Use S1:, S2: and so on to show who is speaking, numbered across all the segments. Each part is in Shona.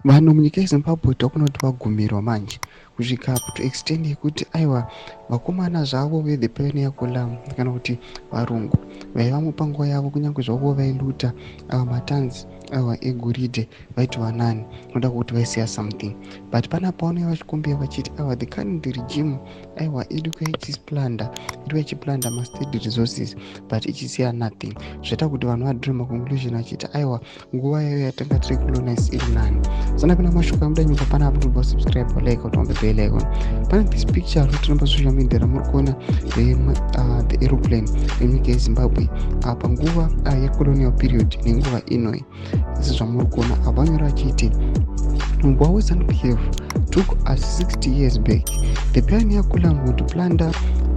S1: Vanhu munyika yeZimbabwe takuona kuti vagumirwa manje kusvika to extend yekuti aiwa, vakomana zvavo vethe Pioneer Column kana kuti varungu vaivamo panguva yavo, kunyange zvavo vailuta ava matanzi aiwa egoridhe, vaitova nani noda kuti vaisiya something. But panapa vanouya vachikumbira vachiti aiwa, the current regime aiwa iri kuya ichiplunder, iri kuya ichiplunder mastate resources but ichisiya nothing. Zvaita kuti vanhu vadraw maconclusion achiti aiwa, nguva yayo yatanga tiri colonize iri nani. Sana pana mashoko amuda nyika panapa, tobva subscribe, like, on the bell icon. Pane this picture rotiri pasocial media ramuri kuona the aeroplane yenyika yeZimbabwe panguva yecolonial period nenguva inoi. Sezvamuri kuona apa, vanyora vachiti mugwa weZANU PF took us 60 years back. The Pioneer Column would plunder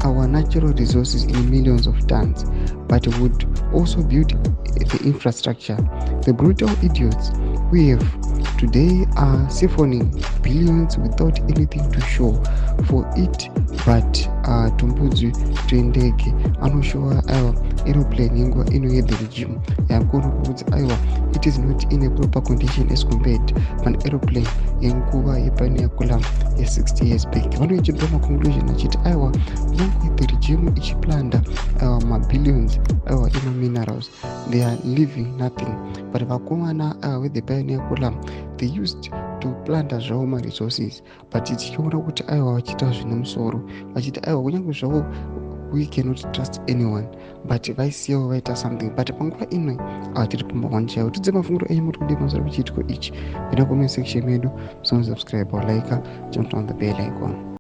S1: our natural resources in millions of tons but would also build the infrastructure. The brutal idiots we have today are siphoning billions without anything to show for it but tumbudzi twendege. Anoshowa aiwa aeroplane yenguva ino yethe regime yakuona kuti aiwa, it is not in a proper condition as compared pane aeroplane yenguva yePioneer Column ye60 years back. Vanoichidraw maconclusion achiti aiwa, kunyange the regime ichiplunder aiwa mabillions aiwa emaminerals, they are leaving nothing. But vakomana aiwa with the Pioneer Column, they used to plunder zvavo maresources, but tichiona kuti aiwa, vachiita zvine musoro, vachiti aiwa, kunyange zvavo we cannot trust anyone, but vaisiyawo vaita something. But panguva ino ava tiri pamba chaivo. Tidze mafungiro enyu, muri kudii pamusoro pechiitiko ichi? Pinda comment section medu, musubscribe or like, turn on the bell icon.